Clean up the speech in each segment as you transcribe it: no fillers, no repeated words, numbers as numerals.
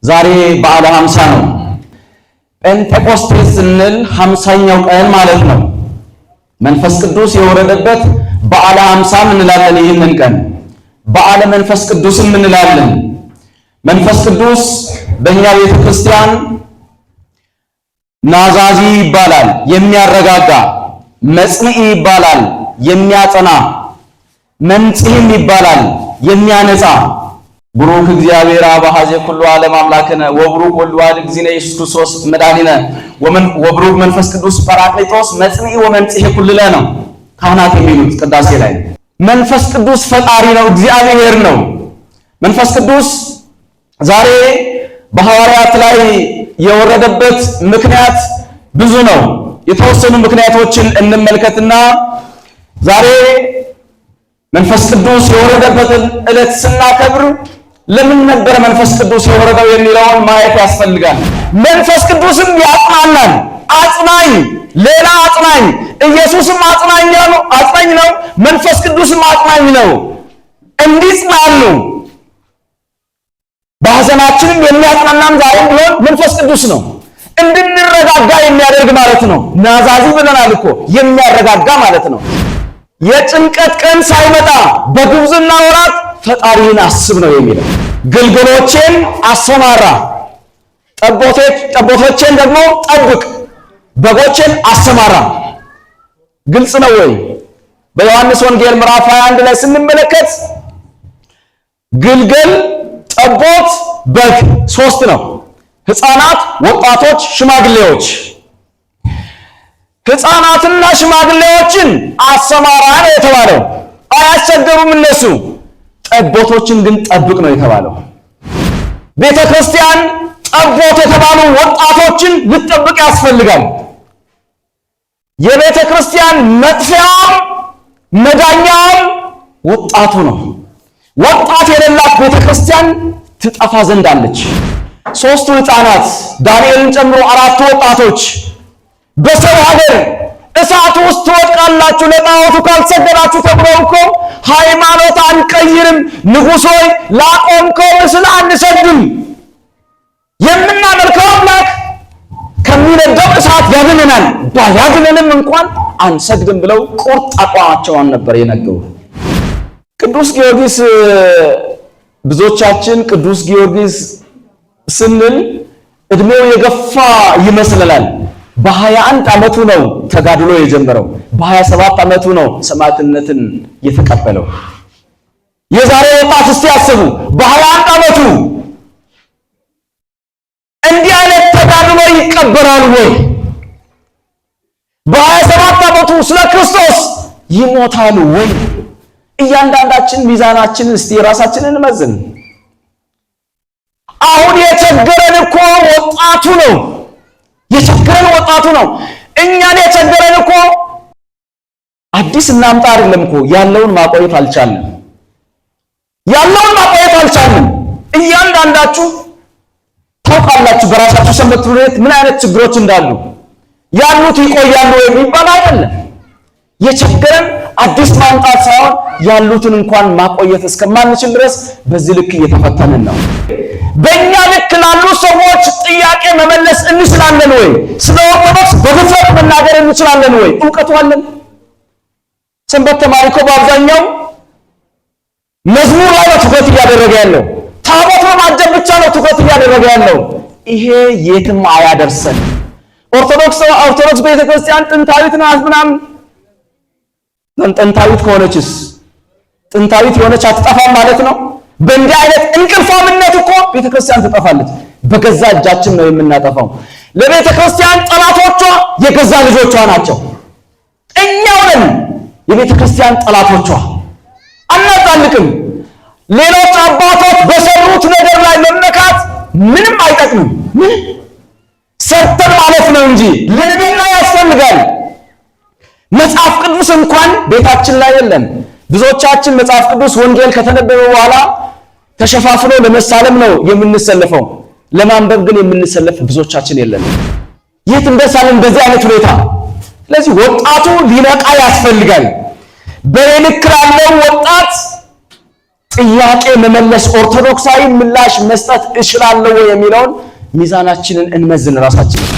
ዛሬ በዓለ 50 ነው። ጴንጤቆስጤ ስንል 50ኛው ቀን ማለት ነው። መንፈስ ቅዱስ የወረደበት በዓለ 50ም እንላለን። ይህንን ቀን በዓለ መንፈስ ቅዱስም እንላለን። መንፈስ ቅዱስ በእኛ ቤተ ክርስቲያን ናዛዚ ይባላል፣ የሚያረጋጋ። መጽንዒ ይባላል፣ የሚያጸና። መንጽሔም ይባላል፣ የሚያነጻ። ቡሩክ እግዚአብሔር አብ አኃዜ ኩሉ ዓለም አምላክነ ወቡሩክ ወልድ ዋሕድ እግዚእነ ኢየሱስ ክርስቶስ መድኃኒነ ወቡሩክ መንፈስ ቅዱስ ጰራቅሊጦስ መጽንዒ ወመንጽሔ ኩልለ ነው ካህናት የሚሉት ቅዳሴ ላይ። መንፈስ ቅዱስ ፈጣሪ ነው፣ እግዚአብሔር ነው። መንፈስ ቅዱስ ዛሬ በሐዋርያት ላይ የወረደበት ምክንያት ብዙ ነው። የተወሰኑ ምክንያቶችን እንመልከትና ዛሬ መንፈስ ቅዱስ የወረደበትን ዕለት ስናከብር ለምን ነበረ መንፈስ ቅዱስ የወረደው የሚለውን ማየት ያስፈልጋል። መንፈስ ቅዱስም ያጽናናል። አጽናኝ፣ ሌላ አጽናኝ። ኢየሱስም አጽናኝ ነው፣ አጽናኝ ነው። መንፈስ ቅዱስም አጽናኝ ነው። እንዲጽናኑ በሐዘናችንም የሚያጽናናን ዛሬም ቢሆን መንፈስ ቅዱስ ነው። እንድንረጋጋ የሚያደርግ ማለት ነው። ናዛዚ ብለናል እኮ፣ የሚያረጋጋ ማለት ነው። የጭንቀት ቀን ሳይመጣ በጉብዝና ወራት ፈጣሪህን አስብ ነው የሚለው። ግልገሎቼን አሰማራ፣ ጠቦቶቼን ደግሞ ጠብቅ፣ በጎቼን አሰማራ። ግልጽ ነው ወይ? በዮሐንስ ወንጌል ምዕራፍ 21 ላይ ስንመለከት ግልገል፣ ጠቦት፣ በግ ሶስት ነው። ሕፃናት፣ ወጣቶች፣ ሽማግሌዎች። ሕፃናትና ሽማግሌዎችን አሰማራ ነው የተባለው። አያስቸግሩም እነሱ። ጠቦቶችን ግን ጠብቅ ነው የተባለው። ቤተ ክርስቲያን ጠቦት የተባሉ ወጣቶችን ልትጠብቅ ያስፈልጋል። የቤተ ክርስቲያን መጥፊያም መዳኛም ወጣቱ ነው። ወጣት የሌላት ቤተ ክርስቲያን ትጠፋ ዘንድ አለች። ሶስቱ ሕፃናት ዳንኤልን ጨምሮ አራቱ ወጣቶች በሰው ሀገር እሳት ውስጥ ትወድቃላችሁ ለጣዖቱ ካልሰገዳችሁ ተብለው እኮ ሃይማኖት አንቀይርም፣ ንጉሥ ሆይ ላቆምከው ምስል አንሰግድም፣ የምናመልከው አምላክ ከሚነደው እሳት ያድነናል፣ ባያድነንም እንኳን አንሰግድም ብለው ቁርጥ አቋማቸውን ነበር የነገሩ። ቅዱስ ጊዮርጊስ፣ ብዙዎቻችን ቅዱስ ጊዮርጊስ ስንል እድሜው የገፋ ይመስለናል። በ21 ዓመቱ ነው ተጋድሎ የጀመረው። በ27 ዓመቱ ነው ሰማዕትነትን የተቀበለው። የዛሬ ወጣት እስቲ አስቡ፣ በ21 ዓመቱ እንዲህ አይነት ተጋድሎ ይቀበላል ወይ? በ27 ዓመቱ ስለ ክርስቶስ ይሞታል ወይ? እያንዳንዳችን ሚዛናችንን እስቲ የራሳችንን እንመዝን። አሁን የቸገረን እኮ ወጣቱ ነው። የቸገረን ወጣቱ ነው። እኛን የቸገረን እኮ አዲስ እናምጣ አይደለም እኮ፣ ያለውን ማቆየት አልቻልንም። ያለውን ማቆየት አልቻልንም። እያንዳንዳችሁ ታውቃላችሁ በራሳችሁ ሰንበት ትምህርት ቤት ምን አይነት ችግሮች እንዳሉ። ያሉት ይቆያሉ የሚባል አይደለም። የቸገረን አዲስ ማምጣት ሳይሆን ያሉትን እንኳን ማቆየት እስከማንችል ድረስ በዚህ ልክ እየተፈተንን ነው። በእኛ ልክ ላሉ ሰዎች ጥያቄ መመለስ እንችላለን ወይ? ስለ ኦርቶዶክስ በድፍረት መናገር እንችላለን ወይ? እውቀቱ አለን? ሰንበት ተማሪ እኮ በአብዛኛው መዝሙር ላይ ነው ትኩረት እያደረገ ያለው። ታቦት በማጀብ ብቻ ነው ትኩረት እያደረገ ያለው። ይሄ የትም አያደርሰን። ኦርቶዶክስ ቤተክርስቲያን ጥንታዊት ናት ምናምን፣ ጥንታዊት ከሆነችስ ጥንታዊት የሆነች አትጠፋም ማለት ነው። በእንዲህ አይነት እንቅልፋምነት እኮ ቤተክርስቲያን ትጠፋለች። በገዛ እጃችን ነው የምናጠፋው። ለቤተክርስቲያን ጠላቶቿ የገዛ ልጆቿ ናቸው። እኛው ነን የቤተክርስቲያን ጠላቶቿ። አናጣልቅም። ሌሎች አባቶች በሰሩት ነገር ላይ መመካት ምንም አይጠቅምም። ምንም ሰርተን ማለት ነው እንጂ ልዕልና ያስፈልጋል። መጽሐፍ ቅዱስ እንኳን ቤታችን ላይ የለም። ብዙዎቻችን መጽሐፍ ቅዱስ ወንጌል ከተነበበ በኋላ ተሸፋፍኖ ለመሳለም ነው የምንሰለፈው። ለማንበብ ግን የምንሰለፍ ብዙዎቻችን የለንም። የት እንደርሳለን በዚህ አይነት ሁኔታ? ስለዚህ ወጣቱ ሊነቃ ያስፈልጋል። በልክ ላለው ወጣት ጥያቄ መመለስ፣ ኦርቶዶክሳዊ ምላሽ መስጠት እችላለሁ ወይ የሚለውን ሚዛናችንን እንመዝን ራሳችንን።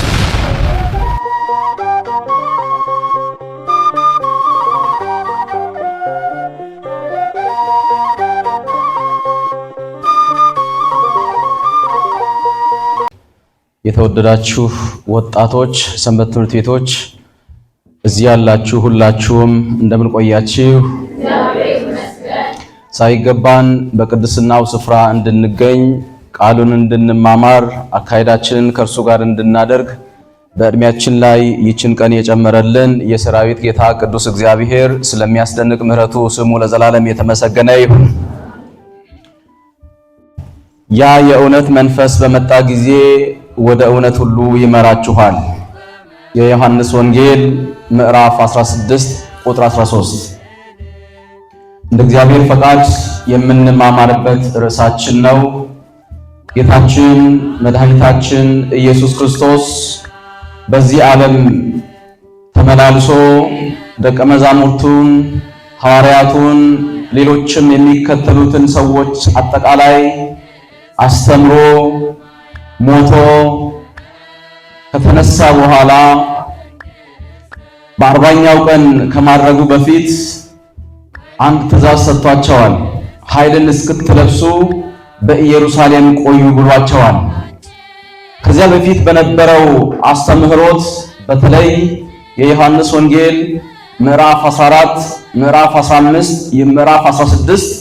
የተወደዳችሁ ወጣቶች፣ ሰንበት ትምህርት ቤቶች እዚህ ያላችሁ ሁላችሁም እንደምን ቆያችሁ? ሳይገባን በቅድስናው ስፍራ እንድንገኝ ቃሉን እንድንማማር አካሄዳችንን ከእርሱ ጋር እንድናደርግ በእድሜያችን ላይ ይችን ቀን የጨመረልን የሰራዊት ጌታ ቅዱስ እግዚአብሔር ስለሚያስደንቅ ምሕረቱ ስሙ ለዘላለም የተመሰገነ ይሁን። ያ የእውነት መንፈስ በመጣ ጊዜ ወደ እውነት ሁሉ ይመራችኋል። የዮሐንስ ወንጌል ምዕራፍ 16 ቁጥር 13። እንደ እግዚአብሔር ፈቃድ የምንማማርበት ርዕሳችን ነው። ጌታችን መድኃኒታችን ኢየሱስ ክርስቶስ በዚህ ዓለም ተመላልሶ ደቀ መዛሙርቱን፣ ሐዋርያቱን፣ ሌሎችም የሚከተሉትን ሰዎች አጠቃላይ አስተምሮ ሞቶ ከተነሳ በኋላ በአርባኛው ቀን ከማድረጉ በፊት አንድ ትእዛዝ ሰጥቷቸዋል። ኃይልን እስክትለብሱ በኢየሩሳሌም ቆዩ ብሏቸዋል። ከዚያ በፊት በነበረው አስተምህሮት በተለይ የዮሐንስ ወንጌል ምዕራፍ 14፣ ምዕራፍ 15፣ ምዕራፍ 16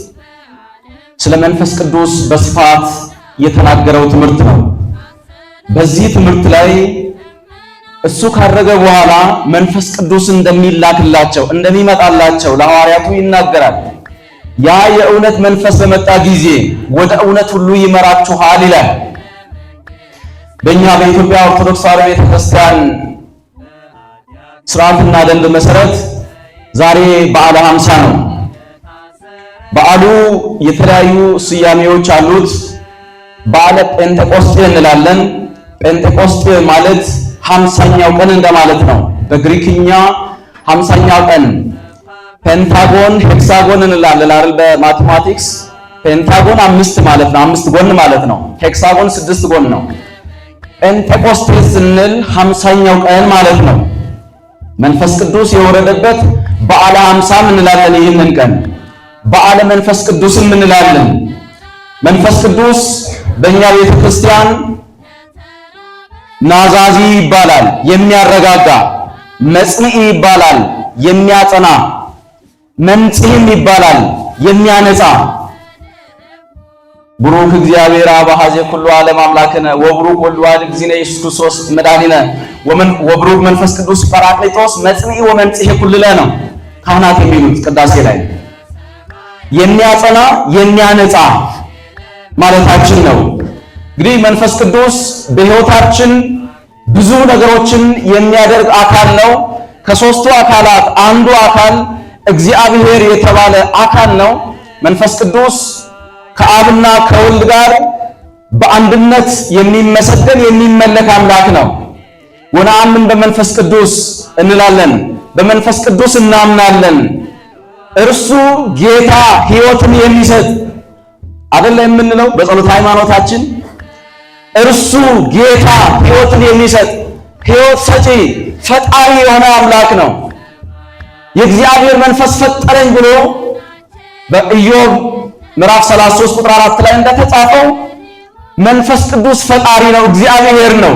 ስለ መንፈስ ቅዱስ በስፋት የተናገረው ትምህርት ነው። በዚህ ትምህርት ላይ እሱ ካረገ በኋላ መንፈስ ቅዱስ እንደሚላክላቸው እንደሚመጣላቸው ለሐዋርያቱ ይናገራል። ያ የእውነት መንፈስ በመጣ ጊዜ ወደ እውነት ሁሉ ይመራችኋል ይላል። በእኛ በኢትዮጵያ ኦርቶዶክስ ተዋሕዶ ቤተክርስቲያን ስርዓትና ደንብ መሰረት ዛሬ በዓለ ሃምሳ ነው። በዓሉ የተለያዩ ስያሜዎች አሉት። በዓለ ጴንጤቆስጤ እንላለን። ጴንጤቆስጤ ማለት 50ኛው ቀን እንደማለት ነው። በግሪክኛ 50ኛው ቀን ፔንታጎን hexagon እንላለን አይደል? በ mathematics ፔንታጎን አምስት ማለት ነው፣ አምስት ጎን ማለት ነው። hexagon ስድስት ጎን ነው። ጴንጤቆስጤ ስንል 50ኛው ቀን ማለት ነው። መንፈስ ቅዱስ የወረደበት በዓለ ሃምሳም እንላለን። ይህንን ቀን በዓለ መንፈስ ቅዱስም እንላለን። መንፈስ ቅዱስ በእኛ ቤተ ክርስቲያን ናዛዚ ይባላል፣ የሚያረጋጋ። መጽንዒ ይባላል፣ የሚያጸና። መንጽሔም ይባላል፣ የሚያነጻ። ቡሩክ እግዚአብሔር አብ አኃዜ ኩሉ ዓለም አምላክነ ወቡሩክ ወልድ ዋሕድ እግዚእነ ኢየሱስ ክርስቶስ መድኃኒነ ወቡሩክ መንፈስ ቅዱስ ጰራቅሊጦስ መጽንዒ ወመንጽሔ ኩልለ ነው ካህናት የሚሉት ቅዳሴ ላይ። የሚያጸና የሚያነጻ ማለታችን ነው። እንግዲህ መንፈስ ቅዱስ በሕይወታችን ብዙ ነገሮችን የሚያደርግ አካል ነው። ከሶስቱ አካላት አንዱ አካል እግዚአብሔር የተባለ አካል ነው። መንፈስ ቅዱስ ከአብና ከወልድ ጋር በአንድነት የሚመሰገን የሚመለክ አምላክ ነው። ወነአምን በመንፈስ ቅዱስ እንላለን። በመንፈስ ቅዱስ እናምናለን። እርሱ ጌታ ሕይወትን የሚሰጥ አይደለ የምንለው በጸሎት ሃይማኖታችን። እርሱ ጌታ ሕይወትን የሚሰጥ ሕይወት ሰጪ ፈጣሪ የሆነ አምላክ ነው። የእግዚአብሔር መንፈስ ፈጠረኝ ብሎ በኢዮብ ምዕራፍ 33 ቁጥር 4 ላይ እንደተጻፈው መንፈስ ቅዱስ ፈጣሪ ነው፣ እግዚአብሔር ነው።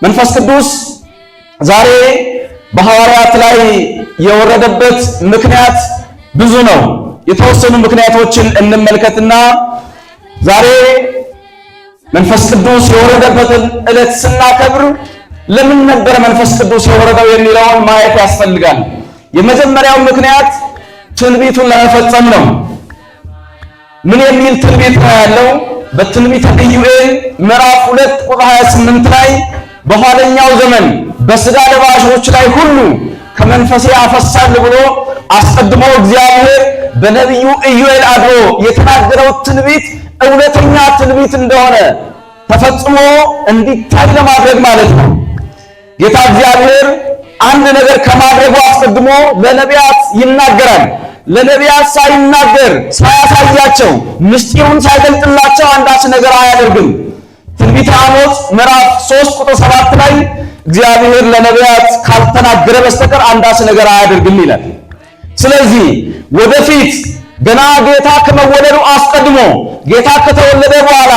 መንፈስ ቅዱስ ዛሬ በሐዋርያት ላይ የወረደበት ምክንያት ብዙ ነው። የተወሰኑ ምክንያቶችን እንመልከትና ዛሬ መንፈስ ቅዱስ የወረደበትን ዕለት ስናከብር ለምን ነበር መንፈስ ቅዱስ የወረደው የሚለውን ማየት ያስፈልጋል። የመጀመሪያው ምክንያት ትንቢቱን ለመፈጸም ነው። ምን የሚል ትንቢት ነው ያለው? በትንቢተ ኢዩኤል ምዕራፍ 2 ቁጥር 28 ላይ በኋለኛው ዘመን በሥጋ ለባሾች ላይ ሁሉ ከመንፈሴ አፈሳለሁ ብሎ አስቀድሞ እግዚአብሔር በነቢዩ ኢዩኤል አድሮ የተናገረው ትንቢት እውነተኛ ትንቢት እንደሆነ ተፈጽሞ እንዲታይ ለማድረግ ማለት ነው። ጌታ እግዚአብሔር አንድ ነገር ከማድረጉ አስቀድሞ ለነቢያት ይናገራል። ለነቢያት ሳይናገር ሳያሳያቸው ምስጢሩን ሳይገልጥላቸው አንዳች ነገር አያደርግም። ትንቢተ አሞጽ ምዕራፍ 3 ቁጥር 7 ላይ እግዚአብሔር ለነቢያት ካልተናገረ በስተቀር አንዳች ነገር አያደርግም ይላል። ስለዚህ ወደፊት ገና ጌታ ከመወለዱ አስቀድሞ ጌታ ከተወለደ በኋላ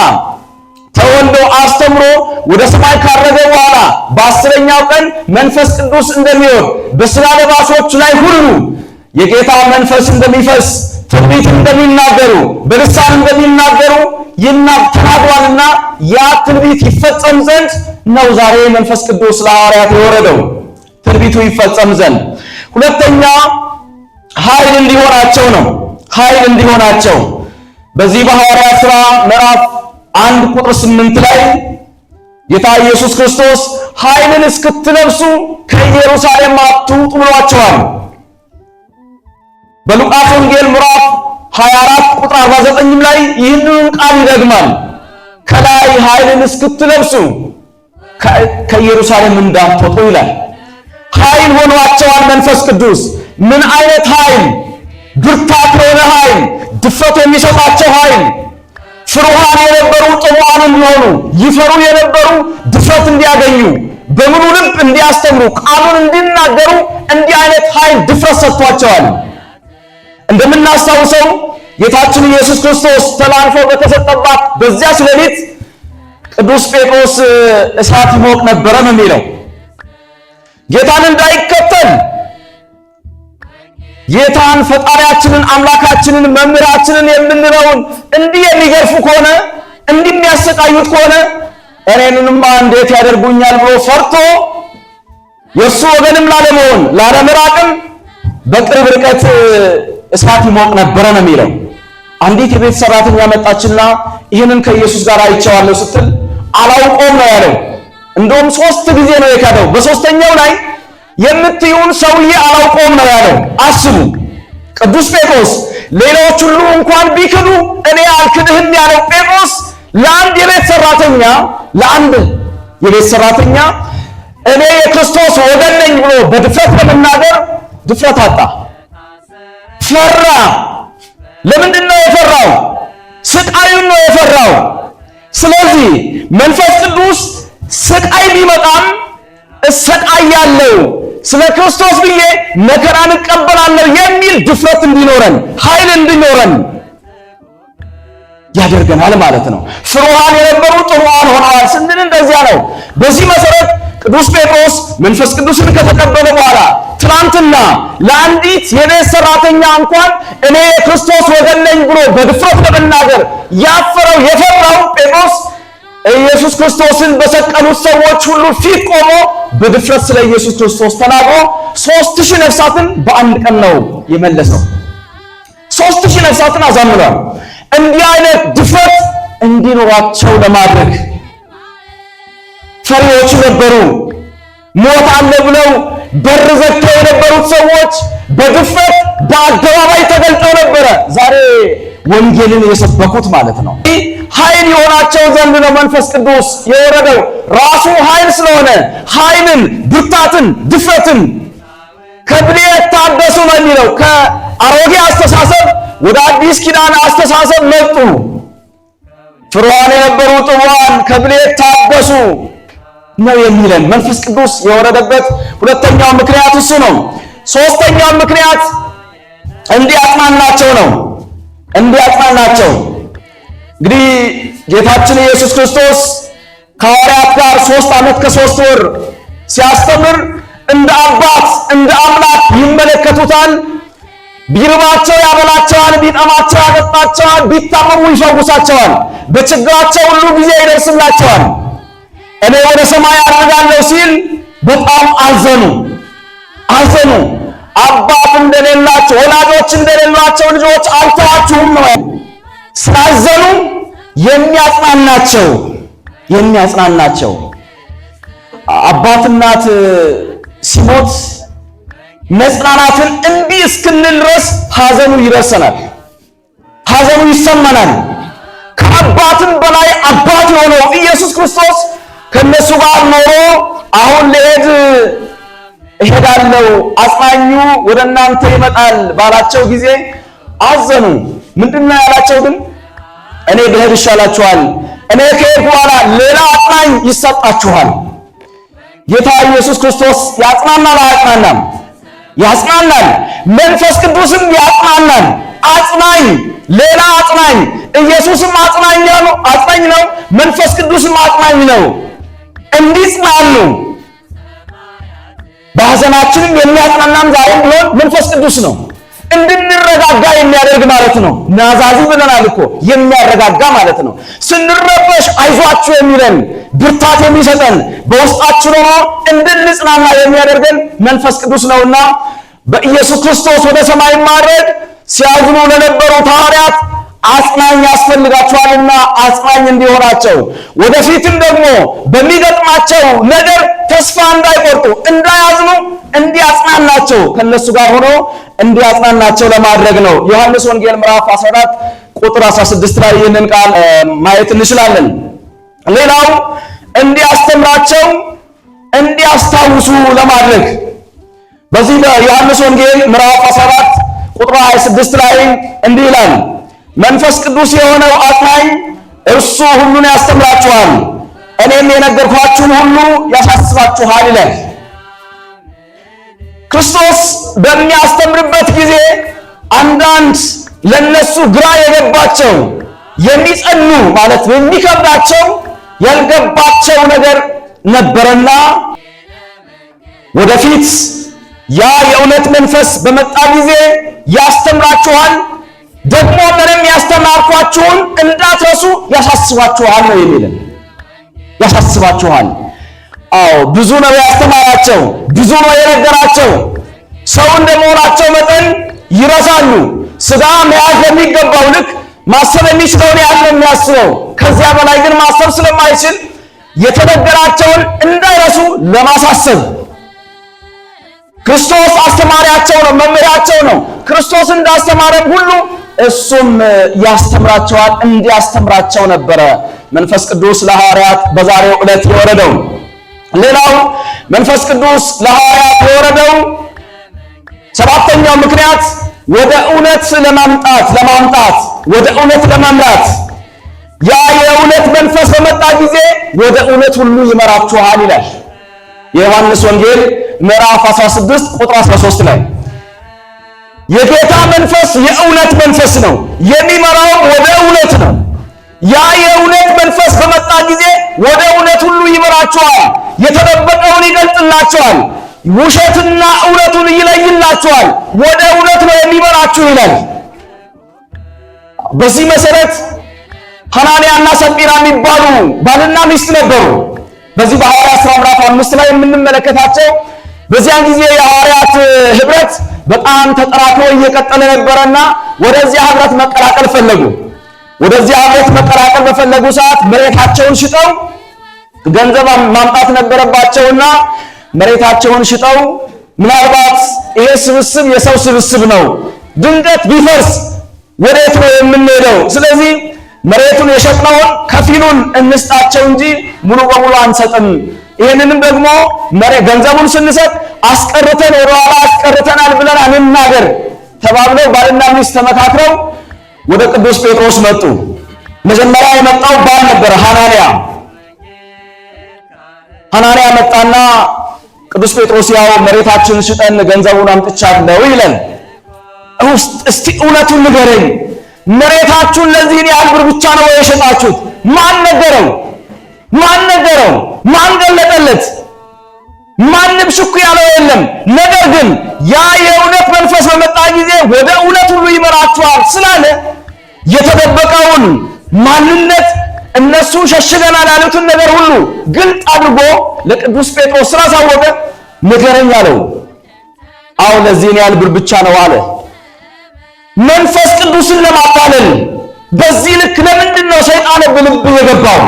ተወልዶ አስተምሮ ወደ ሰማይ ካረገ በኋላ በ10ኛው ቀን መንፈስ ቅዱስ እንደሚወርድ በሥጋ ለባሾች ላይ ሁሉ የጌታ መንፈስ እንደሚፈስ ትንቢት እንደሚናገሩ በልሳን እንደሚናገሩ ተናግሯልና ያ ትንቢት ይፈጸም ዘንድ ነው ዛሬ መንፈስ ቅዱስ ለሐዋርያት የወረደው፣ ትንቢቱ ይፈጸም ዘንድ። ሁለተኛ ኃይል እንዲሆናቸው ነው። ኃይል እንዲሆናቸው በዚህ በሐዋርያት ሥራ ምዕራፍ 1 ቁጥር 8 ላይ ጌታ ኢየሱስ ክርስቶስ ኃይልን እስክትለብሱ ከኢየሩሳሌም አትውጡ ብሏቸዋል። በሉቃስ ወንጌል ምዕራፍ 24 ቁጥር 49 ላይ ይህንን ቃል ይደግማል። ከላይ ኃይልን እስክትለብሱ ከኢየሩሳሌም እንዳትወጡ ይላል። ኃይል ሆኗቸዋል መንፈስ ቅዱስ። ምን አይነት ኃይል? ብርታት የሆነ ኃይል፣ ድፍረት የሚሰጣቸው ኃይል። ፍሩሃን የነበሩ ጥሙዓን እንዲሆኑ፣ ይፈሩ የነበሩ ድፍረት እንዲያገኙ፣ በሙሉ ልብ እንዲያስተምሩ፣ ቃሉን እንዲናገሩ እንዲህ አይነት ኃይል ድፍረት ሰጥቷቸዋል። እንደምናስታውሰው ጌታችን ኢየሱስ ክርስቶስ ተላልፎ በተሰጠባት በዚያች ሌሊት ቅዱስ ጴጥሮስ እሳት ይሞቅ ነበረ ነው የሚለው። ጌታን እንዳይከተል ጌታን ፈጣሪያችንን አምላካችንን መምህራችንን የምንለውን እንዲህ የሚገርፉ ከሆነ እንዲህ የሚያሰቃዩት ከሆነ እኔንማ እንዴት ያደርጉኛል ብሎ ፈርቶ የእሱ ወገንም ላለመሆን ላለመራቅም በቅርብ ርቀት እሳት ይሞቅ ነበረ ነው የሚለው። አንዲት የቤት ሰራተኛ መጣችና ይህንን ከኢየሱስ ጋር አይቼዋለሁ ስትል አላውቀውም ነው ያለው። እንደውም 3 ጊዜ ነው የካደው። በሶስተኛው ላይ የምትዩን ሰውዬ አላውቀውም ነው ያለው። አስቡ፣ ቅዱስ ጴጥሮስ ሌሎች ሁሉ እንኳን ቢክዱ እኔ አልክድህም ያለው ጴጥሮስ ለአንድ የቤት ሰራተኛ ለአንድ የቤት ሰራተኛ እኔ የክርስቶስ ወገን ነኝ ብሎ በድፍረት ለመናገር ድፍረት አጣ፣ ፈራ። ለምንድን ነው የፈራው? ስቃዩን ነው የፈራው። ስለዚህ መንፈስ ቅዱስ ስቃይ ቢመጣም እሰቃያለሁ ስለ ክርስቶስ ብዬ መከራን እቀበላለሁ የሚል ድፍረት እንዲኖረን ኃይል እንዲኖረን ያደርገናል ማለት ነው። ፍሩሃን የነበሩ ጥሩሃን ሆነዋል ስንል እንደዚያ ነው። በዚህ መሰረት ቅዱስ ጴጥሮስ መንፈስ ቅዱስን ከተቀበለ በኋላ ትናንትና ለአንዲት የቤት ሰራተኛ እንኳን እኔ የክርስቶስ ወገን ነኝ ብሎ በድፍረት ለመናገር ያፈረው የፈራው ጴጥሮስ ኢየሱስ ክርስቶስን በሰቀሉት ሰዎች ሁሉ ፊት ቆሞ በድፍረት ስለ ኢየሱስ ክርስቶስ ተናግሮ 3000 ነፍሳትን በአንድ ቀን ነው የመለሰው። 3000 ነፍሳትን አዛምኗል። እንዲህ አይነት ድፍረት እንዲኖራቸው ለማድረግ ፈሪዎች ነበሩ። ሞት አለ ብለው በር ዘግተው የነበሩት ሰዎች በድፍረት በአደባባይ ተገልጠው ነበረ። ዛሬ ወንጌልን የሰበኩት ማለት ነው። ኃይል የሆናቸው ዘንድ ነው መንፈስ ቅዱስ የወረደው። ራሱ ኃይል ስለሆነ ኃይልን፣ ብርታትን፣ ድፍረትን ከብልየት ታደሱ ነው የሚለው። ከአሮጌ አስተሳሰብ ወደ አዲስ ኪዳን አስተሳሰብ መጡ። ፍሩሃን የነበሩ ጥቡዓን ከብልየት ታደሱ ነው የሚለን። መንፈስ ቅዱስ የወረደበት ሁለተኛው ምክንያት እሱ ነው። ሶስተኛው ምክንያት እንዲያጽናናቸው ነው። እንዲያጽናናቸው እንግዲህ ጌታችን ኢየሱስ ክርስቶስ ከሐዋርያት ጋር 3 ዓመት ከ3 ወር ሲያስተምር እንደ አባት እንደ አምላክ ይመለከቱታል። ቢርባቸው ያበላቸዋል፣ ቢጠማቸው ያጠጣቸዋል፣ ቢታመሙ ይፈውሳቸዋል፣ በችግራቸው ሁሉ ጊዜ ይደርስላቸዋል። እኔ ወደ ሰማይ አርጋለሁ ሲል በጣም አዘኑ አዘኑ። አባት እንደሌላቸው ወላጆች እንደሌላቸው ልጆች አልተዋችሁም ነው። ስላዘኑ የሚያጽናናቸው የሚያጽናናቸው አባት እናት ሲሞት መጽናናትን እምቢ እስክንል ድረስ ሐዘኑ ይደርሰናል፣ ሐዘኑ ይሰማናል። ከአባትም በላይ አባት የሆነው ኢየሱስ ክርስቶስ ከነሱ ጋር ኖሮ አሁን ልሄድ እሄዳለሁ አጽናኙ ወደ እናንተ ይመጣል ባላቸው ጊዜ አዘኑ። ምንድነው ያላቸው ግን? እኔ ብሄድ ይሻላችኋል፣ እኔ ከሄድኩ በኋላ ሌላ አጽናኝ ይሰጣችኋል። ጌታ ኢየሱስ ክርስቶስ ያጽናናል አያጽናናም? ያጽናናል። መንፈስ ቅዱስም ያጽናናል። አጽናኝ፣ ሌላ አጽናኝ። ኢየሱስም አጽናኝ ነው፣ አጽናኝ ነው። መንፈስ ቅዱስም አጽናኝ ነው። እንዲጽናኑ በሐዘናችንም የሚያጽናናም ዛሬም ቢሆን መንፈስ ቅዱስ ነው። እንድንረጋጋ የሚያደርግ ማለት ነው። ናዛዚ ብለናል እኮ የሚያረጋጋ ማለት ነው። ስንረበሽ አይዟችሁ የሚለን ብርታት የሚሰጠን በውስጣችን ሆኖ እንድንጽናና የሚያደርገን መንፈስ ቅዱስ ነውና በኢየሱስ ክርስቶስ ወደ ሰማይ ማድረግ ሲያዝኑ ለነበሩት ሐዋርያት አጽናኝ ያስፈልጋቸዋልና አጽናኝ እንዲሆናቸው ወደፊትም ደግሞ በሚገጥማቸው ነገር ተስፋ እንዳይቆርጡ እንዳያዝኑ እንዲያጽናናቸው ከነሱ ጋር ሆኖ እንዲያጽናናቸው ለማድረግ ነው። ዮሐንስ ወንጌል ምዕራፍ 14 ቁጥር 16 ላይ ይህንን ቃል ማየት እንችላለን። ሌላው እንዲያስተምራቸው እንዲያስታውሱ ለማድረግ በዚህ በዮሐንስ ወንጌል ምዕራፍ 14 ቁጥር 26 ላይ እንዲህ ይላል፣ መንፈስ ቅዱስ የሆነው አጽናኝ እርሱ ሁሉን ያስተምራችኋል፣ እኔም የነገርኳችሁን ሁሉ ያሳስባችኋል ይላል። ክርስቶስ በሚያስተምርበት ጊዜ አንዳንድ ለነሱ ግራ የገባቸው የሚጸኑ ማለት የሚከብዳቸው ያልገባቸው ነገር ነበረና ወደፊት ያ የእውነት መንፈስ በመጣ ጊዜ ያስተምራችኋል፣ ደግሞ ምንም ያስተማርኳችሁን እንዳትረሱ ያሳስባችኋል ነው የሚለን። ያሳስባችኋል። አዎ ብዙ ነው ያስተማራቸው፣ ብዙ ነው የነገራቸው። ሰው እንደመሆናቸው መጠን ይረሳሉ። ስጋ መያዝ በሚገባው ልክ ማሰብ የሚችለውን ያህል ነው የሚያስበው። ከዚያ በላይ ግን ማሰብ ስለማይችል የተነገራቸውን እንዳይረሱ ለማሳሰብ ክርስቶስ አስተማሪያቸው ነው፣ መምህራቸው ነው። ክርስቶስ እንዳስተማረም ሁሉ እሱም ያስተምራቸዋል፣ እንዲያስተምራቸው ነበረ መንፈስ ቅዱስ ለሐዋርያት በዛሬው ዕለት የወረደው። ሌላው መንፈስ ቅዱስ ለሐዋርያት የወረደው ሰባተኛው ምክንያት ወደ እውነት ለማምጣት ወደ እውነት ለመምራት። ያ የእውነት መንፈስ በመጣ ጊዜ ወደ እውነት ሁሉ ይመራችኋል ይላል የዮሐንስ ወንጌል ምዕራፍ 16 ቁጥር 13 ላይ። የጌታ መንፈስ የእውነት መንፈስ ነው፣ የሚመራው ወደ እውነት ነው። ያ የእውነት መንፈስ በመጣ ጊዜ ወደ እውነት ሁሉ ይመራችኋል፣ የተደበቀውን ይገልጥላችኋል፣ ውሸትና እውነቱን ይለይላችኋል፣ ወደ እውነት ነው የሚመራችሁ ይላል። በዚህ መሰረት ሐናንያና ሰጲራ የሚባሉ ባልና ሚስት ነበሩ። በዚህ በሐዋርያት ሥራ ምዕራፍ 5 ላይ የምንመለከታቸው በዚያን ጊዜ የሐዋርያት ህብረት በጣም ተጠራክሮ እየቀጠለ ነበረና ወደዚያ ህብረት መቀላቀል ፈለጉ። ወደዚያ ህብረት መቀላቀል በፈለጉ ሰዓት መሬታቸውን ሽጠው ገንዘብ ማምጣት ነበረባቸውና መሬታቸውን ሽጠው ምናልባት ይሄ ስብስብ የሰው ስብስብ ነው፣ ድንገት ቢፈርስ ወዴት ነው የምንሄደው? ስለዚህ መሬቱን የሸጥነውን ከፊሉን እንስጣቸው እንጂ ሙሉ በሙሉ አንሰጥም። ይህንንም ደግሞ ገንዘቡን ስንሰጥ አስቀርተን ወደኋላ አስቀርተናል ብለን አንናገር ተባብለው ባልና ሚስት ተመካክረው ወደ ቅዱስ ጴጥሮስ መጡ። መጀመሪያ የመጣው ባል ነበረ፣ ሐናንያ። ሐናንያ መጣና ቅዱስ ጴጥሮስ ያው መሬታችንን ሽጠን ገንዘቡን አምጥቻለሁ ይላል። እስቲ እውነቱን ንገረኝ፣ መሬታችሁን ለዚህን ያህል ብር ብቻ ነው የሸጣችሁት? ማን ነገረው? ማን ነገረው? ማን ገለጠለት? ማንም ሽኩ ያለው የለም። ነገር ግን ያ የእውነት መንፈስ በመጣ ጊዜ ወደ እውነት ሁሉ ይመራችኋል ስላለ የተደበቀውን ማንነት እነሱ ሸሽገናል ያሉትን ነገር ሁሉ ግልጥ አድርጎ ለቅዱስ ጴጥሮስ ስላሳወቀ ንገረኝ አለው። አዎ ለዚህን ያህል ብር ብቻ ነው አለ። መንፈስ ቅዱስን ለማታለል በዚህ ልክ ለምንድን ነው ሰይጣን በልብ የገባው?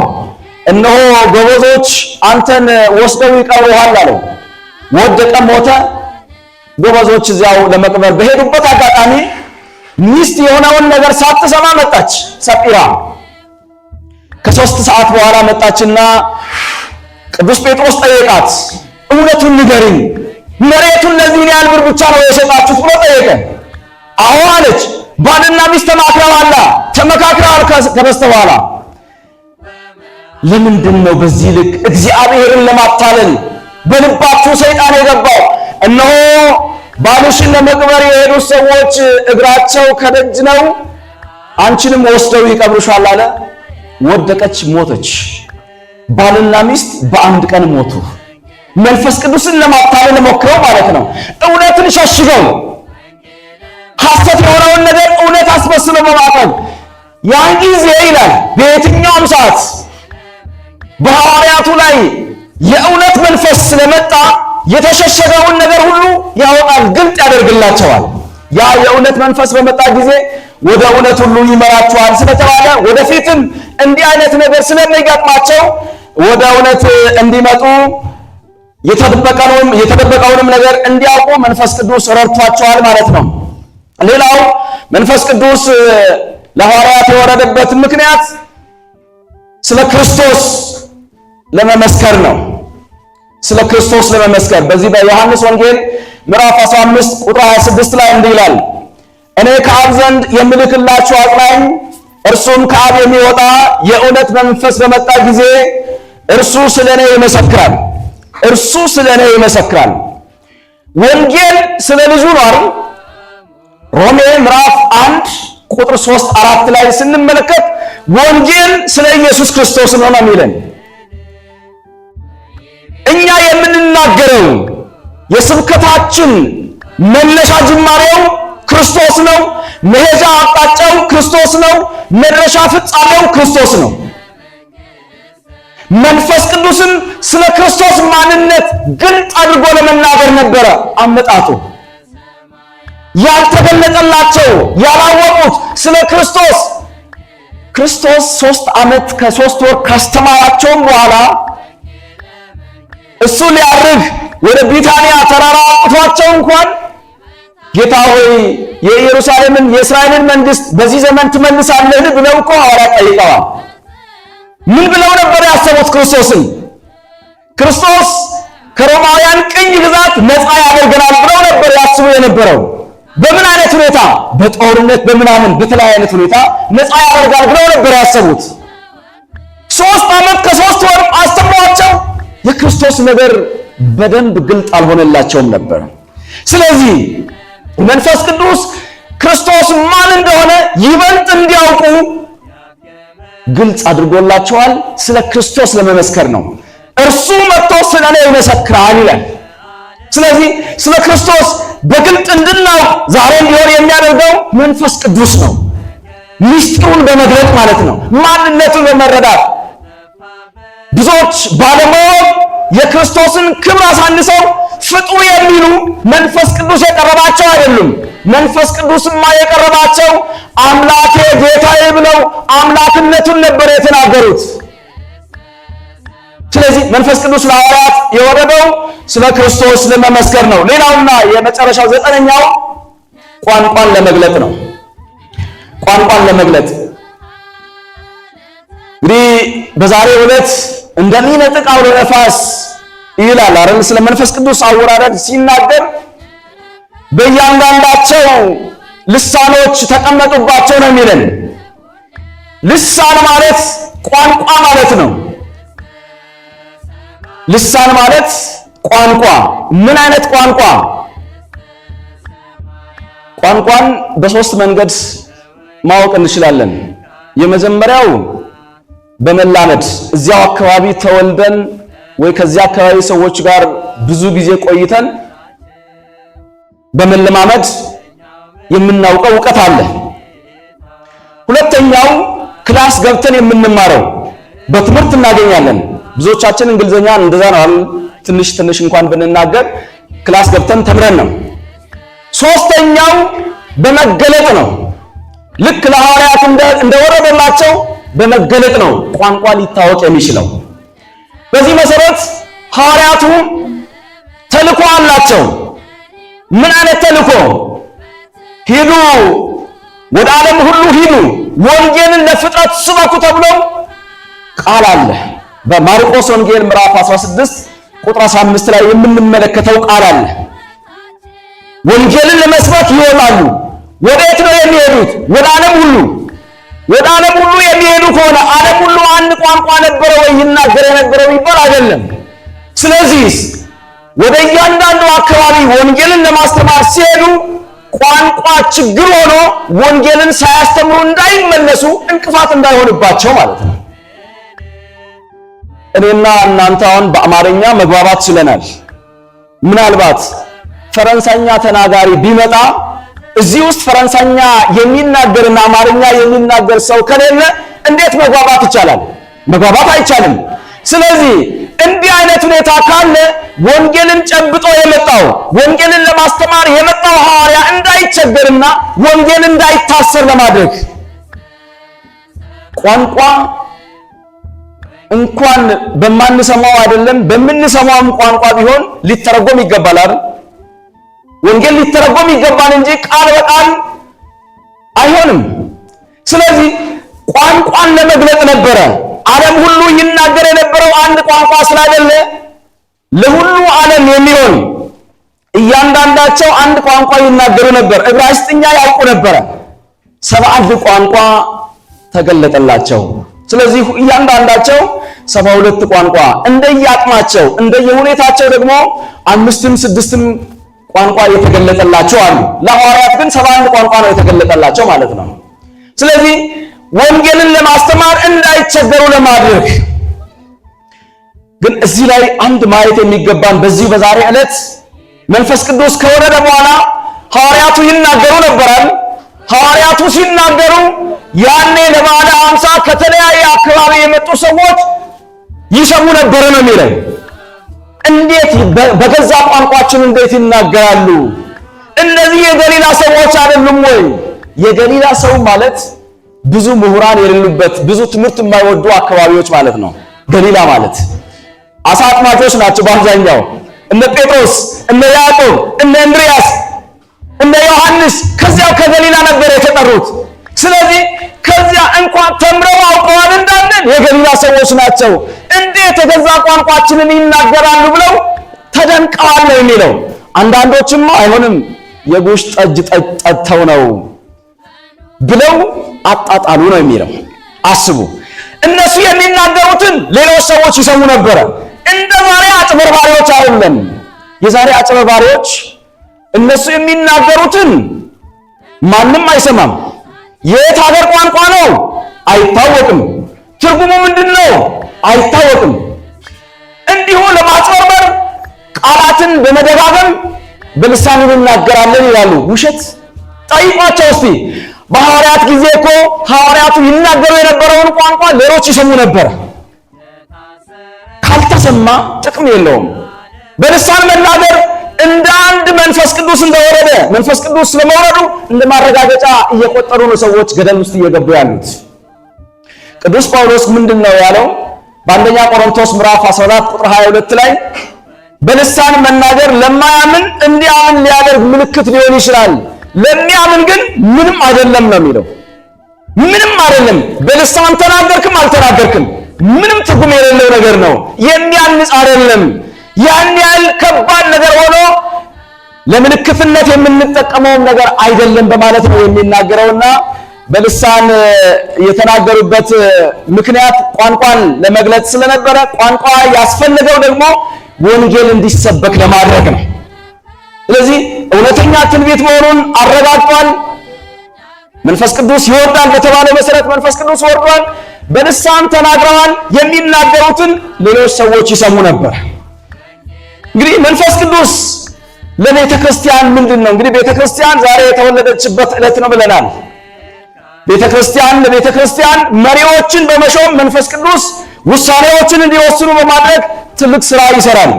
እነሆ ጎበዞች አንተን ወስደው ይቀብሩሃል አለው። ወደቀ፣ ሞተ። ጎበዞች እዚያው ለመቅበር በሄዱበት አጋጣሚ ሚስት የሆነውን ነገር ሳትሰማ መጣች ሰጲራ። ከ3 ሰዓት በኋላ መጣችና ቅዱስ ጴጥሮስ ጠየቃት፣ እውነቱን ንገሪኝ፣ መሬቱን ለዚህን ያህል ብር ብቻ ነው የሸጣችሁት ብሎ ጠየቀ። አዎ አለች። ባልና ሚስት ተማክረዋል፣ ተመካክረዋል ከበስተኋላ። ለምንድን ነው በዚህ ልክ እግዚአብሔርን ለማታለል በልባችሁ ሰይጣን የገባው? እነሆ ባልሽን ለመቅበር የሄዱት ሰዎች እግራቸው ከደጅ ነው፣ አንቺንም ወስደው ይቀብሩሻል አለ። ወደቀች፣ ሞተች። ባልና ሚስት በአንድ ቀን ሞቱ። መንፈስ ቅዱስን ለማታለል ሞክረው ማለት ነው። እውነትን ሸሽገው ሐሰት የሆነውን ነገር እውነት አስመስለው በማቅረብ ያን ጊዜ ይላል በየትኛውም ሰዓት በሐዋርያቱ ላይ የእውነት መንፈስ ስለመጣ የተሸሸገውን ነገር ሁሉ ያወጣል፣ ግልጥ ያደርግላቸዋል። ያ የእውነት መንፈስ በመጣ ጊዜ ወደ እውነት ሁሉ ይመራቸዋል ስለተባለ ወደፊትም እንዲህ አይነት ነገር ስለሚገጥማቸው ወደ እውነት እንዲመጡ የተደበቀውንም ነገር እንዲያውቁ መንፈስ ቅዱስ ረድቷቸዋል ማለት ነው። ሌላው መንፈስ ቅዱስ ለሐዋርያት የወረደበት ምክንያት ስለ ክርስቶስ ለመመስከር ነው። ስለ ክርስቶስ ለመመስከር በዚህ በዮሐንስ ወንጌል ምዕራፍ 15 ቁጥር 26 ላይ እንዲህ ይላል፣ እኔ ከአብ ዘንድ የምልክላችሁ አጽናኝ እርሱም ከአብ የሚወጣ የእውነት መንፈስ በመጣ ጊዜ እርሱ ስለ እኔ ይመሰክራል። እርሱ ስለ እኔ ይመሰክራል። ወንጌል ስለ ልጁ ነው አይደል? ሮሜ ምዕራፍ 1 ቁጥር 3 4 ላይ ስንመለከት ወንጌል ስለ ኢየሱስ ክርስቶስ ነው ነው የሚለን። እኛ የምንናገረው የስብከታችን መነሻ ጅማሬው ክርስቶስ ነው። መሄጃ አቅጣጫው ክርስቶስ ነው። መድረሻ ፍጻሜው ክርስቶስ ነው። መንፈስ ቅዱስም ስለ ክርስቶስ ማንነት ግልጥ አድርጎ ለመናገር ነበረ አመጣጡ። ያልተገለጠላቸው ያላወቁት ስለ ክርስቶስ ክርስቶስ 3 ዓመት ከ3 ወር ካስተማራቸውም በኋላ እሱ ሊያርግ ወደ ቢታንያ ተራራ አውጥቷቸው እንኳን ጌታ ሆይ የኢየሩሳሌምን የእስራኤልን መንግስት በዚህ ዘመን ትመልሳለህ ብለው እኮ ሐዋርያት ጠይቀዋል። ምን ብለው ነበር ያሰቡት? ክርስቶስን ክርስቶስ ከሮማውያን ቅኝ ግዛት ነፃ ያደርገናል ብለው ነበር ያስቡ የነበረው። በምን አይነት ሁኔታ? በጦርነት በምናምን በተለያየ አይነት ሁኔታ ነፃ ያደርጋል ብለው ነበር ያሰቡት። 3 ዓመት ከ3 ወር አስተምሯቸው የክርስቶስ ነገር በደንብ ግልጥ አልሆነላቸውም ነበር። ስለዚህ መንፈስ ቅዱስ ክርስቶስ ማን እንደሆነ ይበልጥ እንዲያውቁ ግልጽ አድርጎላቸዋል። ስለ ክርስቶስ ለመመስከር ነው። እርሱ መጥቶ ስለ እኔ ይመሰክራል ይላል። ስለዚህ ስለ ክርስቶስ በግልጥ እንድናውቅ ዛሬም ቢሆን የሚያደርገው መንፈስ ቅዱስ ነው። ምስጢሩን በመግለጥ ማለት ነው፣ ማንነቱን በመረዳት። ብዙዎች ባለማወቅ የክርስቶስን ክብር አሳንሰው ፍጡር የሚሉ መንፈስ ቅዱስ የቀረባቸው አይደሉም። መንፈስ ቅዱስማ የቀረባቸው አምላኬ ጌታዬ ብለው አምላክነቱን ነበር የተናገሩት። ስለዚህ መንፈስ ቅዱስ ለሐዋርያት የወረደው ስለ ክርስቶስ ለመመስከር ነው። ሌላውና የመጨረሻው 9ኛው ቋንቋን ለመግለጥ ነው። ቋንቋን ለመግለጥ እንግዲህ በዛሬው ዕለት እንደሚነጥቅ አውሎ ነፋስ ይላል አይደል? ስለ መንፈስ ቅዱስ አወራረድ ሲናገር በእያንዳንዳቸው ልሳኖች ተቀመጡባቸው ነው የሚለን። ልሳን ማለት ቋንቋ ማለት ነው። ልሳን ማለት ቋንቋ። ምን አይነት ቋንቋ? ቋንቋን በ3 መንገድ ማወቅ እንችላለን። የመጀመሪያው በመላመድ እዚያው አካባቢ ተወልደን ወይ ከዚያ አካባቢ ሰዎች ጋር ብዙ ጊዜ ቆይተን በመለማመድ የምናውቀው ዕውቀት አለ። ሁለተኛው class ገብተን የምንማረው በትምህርት እናገኛለን። ብዙዎቻችን እንግሊዘኛ እንደዛ ነው አይደል? ትንሽ ትንሽ እንኳን ብንናገር class ገብተን ተምረን ነው። ሶስተኛው በመገለጥ ነው። ልክ ለሐዋርያት እንደወረደላቸው በመገለጥ ነው ቋንቋ ሊታወቅ የሚችለው። በዚህ መሰረት ሐዋርያቱ ተልኮ አላቸው። ምን አይነት ተልኮ? ሂዱ፣ ወደ ዓለም ሁሉ ሂዱ፣ ወንጌልን ለፍጥረት ስበኩ ተብሎ ቃል አለ። በማርቆስ ወንጌል ምዕራፍ 16 ቁጥር 15 ላይ የምንመለከተው ቃል አለ። ወንጌልን ለመስበክ ይወጣሉ። ወዴት ነው የሚሄዱት? ወደ ዓለም ሁሉ። ወደ ዓለም ሁሉ የሚሄዱ ከሆነ ዓለም ሁሉ አንድ ቋንቋ ነበረ ወይ ይናገር የነበረው ይባል አይደለም። ስለዚህ ወደ እያንዳንዱ አካባቢ ወንጌልን ለማስተማር ሲሄዱ ቋንቋ ችግር ሆኖ ወንጌልን ሳያስተምሩ እንዳይመለሱ እንቅፋት እንዳይሆንባቸው ማለት ነው። እኔና እናንተ አሁን በአማርኛ መግባባት ችለናል። ምናልባት ፈረንሳይኛ ተናጋሪ ቢመጣ እዚህ ውስጥ ፈረንሳይኛ የሚናገርና አማርኛ የሚናገር ሰው ከሌለ እንዴት መግባባት ይቻላል? መግባባት አይቻልም። ስለዚህ እንዲህ አይነት ሁኔታ ካለ ወንጌልን ጨብጦ የመጣው ወንጌልን ለማስተማር የመጣው ሐዋርያ እንዳይቸገርና ወንጌል እንዳይታሰር ለማድረግ ቋንቋ እንኳን በማንሰማው አይደለም በምንሰማውም ቋንቋ ቢሆን ሊተረጎም ይገባል አይደል? ወንጌል ሊተረጎም ይገባል እንጂ ቃል በቃል አይሆንም። ስለዚህ ቋንቋን ለመግለጥ ነበረ። ዓለም ሁሉ ይናገር የነበረው አንድ ቋንቋ ስላይደለ ለሁሉ ዓለም የሚሆን እያንዳንዳቸው አንድ ቋንቋ ይናገሩ ነበር። ዕብራይስጥኛ ያውቁ ነበረ። 71 ቋንቋ ተገለጠላቸው። ስለዚህ እያንዳንዳቸው 72 ቋንቋ እንደየአቅማቸው እንደየሁኔታቸው ደግሞ 5ም 6ም ቋንቋ የተገለጠላቸው አሉ። ለሐዋርያት ግን 71 ቋንቋ ነው የተገለጠላቸው ማለት ነው። ስለዚህ ወንጌልን ለማስተማር እንዳይቸገሩ ለማድረግ ግን እዚህ ላይ አንድ ማየት የሚገባን በዚህ በዛሬ ዕለት መንፈስ ቅዱስ ከወረደ በኋላ ሐዋርያቱ ይናገሩ ነበራል። ሐዋርያቱ ሲናገሩ ያኔ ለበዓለ ሃምሳ ከተለያየ አካባቢ የመጡ ሰዎች ይሰሙ ነበር ነው የሚለው። እንዴት በገዛ ቋንቋችን እንዴት ይናገራሉ? እነዚህ የገሊላ ሰዎች አይደሉም ወይ? የገሊላ ሰው ማለት ብዙ ምሁራን የሌሉበት ብዙ ትምህርት የማይወዱ አካባቢዎች ማለት ነው። ገሊላ ማለት አሳ አጥማጆች ናቸው በአብዛኛው። እነ ጴጥሮስ፣ እነ ያዕቆብ፣ እነ እንድርያስ፣ እነ ዮሐንስ ከዚያው ከገሊላ ነበር የተጠሩት። ስለዚህ ከዚያ እንኳን ተምረው አውቀዋል እንዳንል የገሊላ ሰዎች ናቸው። እንዴት የገዛ ቋንቋችንን ይናገራሉ ብለው ተደንቀዋል ነው የሚለው። አንዳንዶችማ አይሆንም የጉሽ ጠጅ ጠጥተው ነው ብለው አጣጣሉ ነው የሚለው። አስቡ፣ እነሱ የሚናገሩትን ሌሎች ሰዎች ይሰሙ ነበረ። እንደ ዛሬ አጭበርባሪዎች አይደለም። የዛሬ አጭበርባሪዎች እነሱ የሚናገሩትን ማንም አይሰማም። የት ሀገር ቋንቋ ነው አይታወቅም። ትርጉሙ ምንድን ነው አይታወቅም። እንዲሁ ለማጭበርበር ቃላትን በመደጋገም በልሳን እንናገራለን ይላሉ። ውሸት። ጠይቋቸው እስቲ። በሐዋርያት ጊዜ እኮ ሐዋርያቱ ይናገሩ የነበረውን ቋንቋ ሌሎች ይሰሙ ነበር። ካልተሰማ ጥቅም የለውም። በልሳን መናገር እንደ አንድ መንፈስ ቅዱስ እንደወረደ መንፈስ ቅዱስ ስለመውረዱ እንደ ማረጋገጫ እየቆጠሩ ነው ሰዎች ገደል ውስጥ እየገቡ ያሉት። ቅዱስ ጳውሎስ ምንድን ነው ያለው? በአንደኛ ቆሮንቶስ ምዕራፍ 14 ቁጥር 22 ላይ በልሳን መናገር ለማያምን እንዲያምን ሊያደርግ ምልክት ሊሆን ይችላል፣ ለሚያምን ግን ምንም አይደለም ነው የሚለው። ምንም አይደለም። በልሳን ተናገርክም አልተናገርክም ምንም ትርጉም የሌለው ነገር ነው። የሚያንጽ አይደለም። ያን ያህል ከባድ ነገር ሆኖ ለምልክትነት የምንጠቀመውም ነገር አይደለም በማለት ነው የሚናገረውና በልሳን የተናገሩበት ምክንያት ቋንቋን ለመግለጽ ስለነበረ ቋንቋ ያስፈለገው ደግሞ ወንጌል እንዲሰበክ ለማድረግ ነው። ስለዚህ እውነተኛ ትንቢት መሆኑን አረጋግጧል። መንፈስ ቅዱስ ይወርዳል በተባለው መሰረት መንፈስ ቅዱስ ወርዷል። በልሳን ተናግረዋል። የሚናገሩትን ሌሎች ሰዎች ይሰሙ ነበር። እንግዲህ መንፈስ ቅዱስ ለቤተ ክርስቲያን ምንድን ነው? እንግዲህ ቤተ ክርስቲያን ዛሬ የተወለደችበት ዕለት ነው ብለናል። ቤተ ክርስቲያን ለቤተ ክርስቲያን መሪዎችን በመሾም መንፈስ ቅዱስ ውሳኔዎችን እንዲወስኑ በማድረግ ትልቅ ስራ ይሰራል።